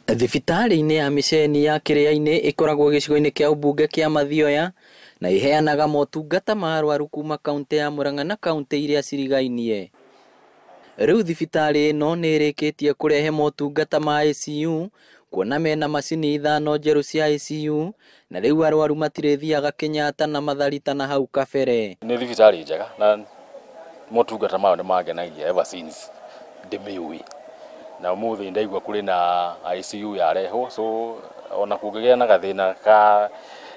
Thibitarĩ-inĩ ya mĩceni ya Kĩrĩa-inĩ ĩkoragwo gĩcigo-inĩ kĩa ũmbunge kĩa Mathioya na ĩheanaga motungata ma arwaru kuma kaunti ya Murang'a na kaunti iria cirigainie. Rĩu thibitarĩ ĩno nĩ ĩrĩkĩtie kũrehe motungata ma ICU kuona mena macini ithano njerũ cia ICU na rĩu arwaru matirĩthiaga Kenyatta na Mathari ta na hau kabere. Nĩ thibitarĩ njega na motungata mayo nĩ mangenagia ever since ndĩmĩũĩ, na ũmũthĩ ndaigua kũrĩ na ICU yarehwo, so ona kũngĩgĩa na gathĩna ka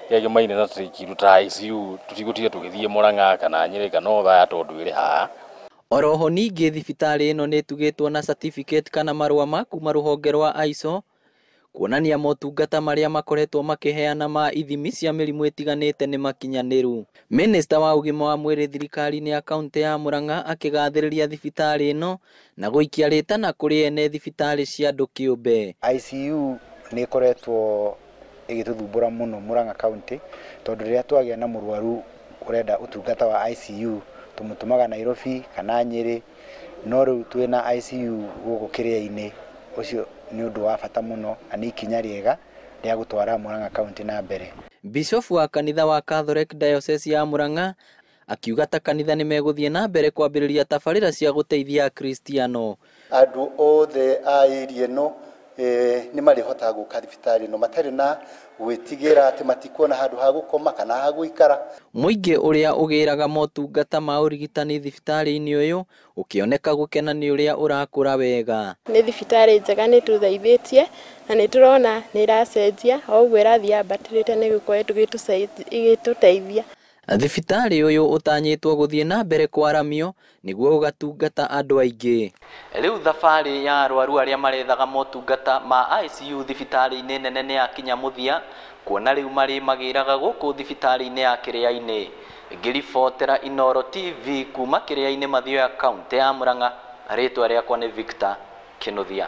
kegemaine na kĩndũ ta ICU, tũtigũtinda tũgĩthiĩ Murang'a kana Nyĩrĩ kana Othaya tondũ ĩrĩ haha. Oroho ningĩ thibitarĩ ĩno nĩ ĩtugĩtwo na certificate kana marũa ma kuma rũhonge rwa ISO kuonania motungata marĩa makoretwo makĩheana ma ithimi cia mĩrimũ ĩtiganĩte nĩ makinyanĩru. Minista wa ũgima wa mwĩrĩ thirikari-inĩ ya kaunti ya Murang'a akĩgathĩrĩria thibitarĩ ĩno na gũikia rĩtana kũrĩ ene thibitarĩ cia andũ kĩũmbe. ICU nĩ ĩkoretwo ĩgĩtũthumbũra mũno Murang'a County, tondũ rĩrĩa twagĩa na mũrwaru ũrenda ũtungata wa ICU tũmũtũmaga Nairobi kana Nyĩrĩ, no rĩu twĩna ICU gũkũ Kĩrĩa-inĩ, ũcio nĩ ũndũ wa bata mũno na nĩ ikinya rĩega rĩa gũtwara Murang'a County na mbere. Bishofu wa kanitha wa Catholic Diocese ya Murang'a akiuga ta kanitha nĩ megũthiĩ na mbere kwambĩrĩria tabarĩra cia gũteithia Akristiano. Andũ othe a area ĩno nĩ marĩhotaga gũka thibitarĩ ĩno matarĩ na gwĩtigĩra atĩ matikuona handũ ha gũkoma kana ha gũikara. Mũingĩ ũrĩa ũgĩraga motungata ma ũrigitani thibitarĩ-inĩ ũyũ ũkĩoneka gũkena nĩ ũrĩa ũrakũra wega. Nĩ thibitarĩ njega, nĩ tũteithĩtie na nĩ tũrona nĩ ĩracenjia o ũguo ĩrathiĩ yambatĩrĩte, nĩ gũkoretwo ĩgĩtũteithia. Thibitarĩ ũyũ ũtanyĩtwo gũthiĩ na mbere kwaramio nĩguo ũgatungata andũ aingĩ. Rĩu thabarĩ ya arwaru arĩa marethaga motungata ma ICU thibitarĩ-inĩ nene nĩ yakinya mũthia, kuona rĩu marĩ magĩraga gũkũ thibitarĩ-inĩ ya Kĩrĩa-inĩ. Ngĩribotera Inooro TV kuma Kĩrĩa-inĩ Mathioya, kaunti ya Murang'a, rĩtwa rĩakwa nĩ Victor Kinuthia.